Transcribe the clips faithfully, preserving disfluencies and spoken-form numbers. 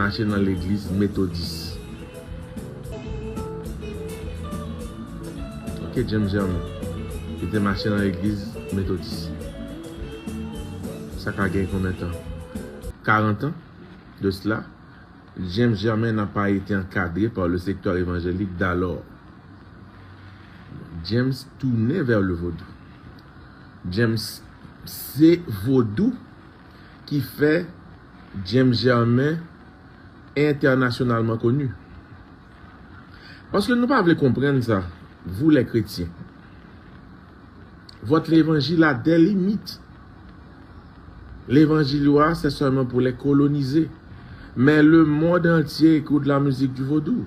mache nan legliz metodis. Ok, James Germain. Li te mache nan legliz metodis. Sa ka gen konbyen tan? Karant an de cela, James Germain n'a pas été encadré par le secteur évangélique d'alors. James tourné vers le vodou. James, se vodou ki fè James Germain internationalement connu. Paske nou pa vle konprann sa, vous les chrétiens. Votre évangile a des limites. Levanjil yo a, se sèlman pou les colonisés. Men le monde entier écoute la musique du vodou.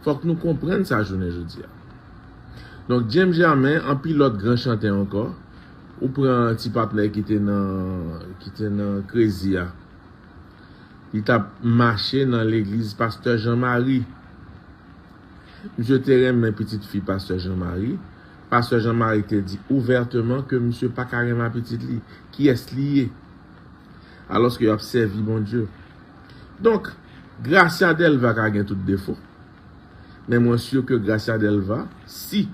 Fòk nou konprann sa jounen jodi a. Donk, James Germain, anpil lòt gran chantè ankò. Ou pran ti patnè ki te nan, ki te nan Crazy a. Li t ap mache nan legliz Pastè Jean Marie. Misye te renmen pitit fi Pastè Jean Marie. Pastè Jean Marie te di ouvèteman ke misye pa ka renmen pitit li. Kiyès li ye? Alòske y ap sèvi Bondye. Donk, Gracia Delva ka gen tout defo. Men mwen si ke Gracia Delva, si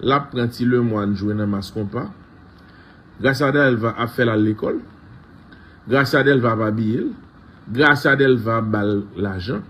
l ap pran Ti Lemoine jwe nan Mas Konpa, Gracia Delva ap fè l al lekòl. Gracia Delva ap abiye l. Gracia Delva ap ba l lajan.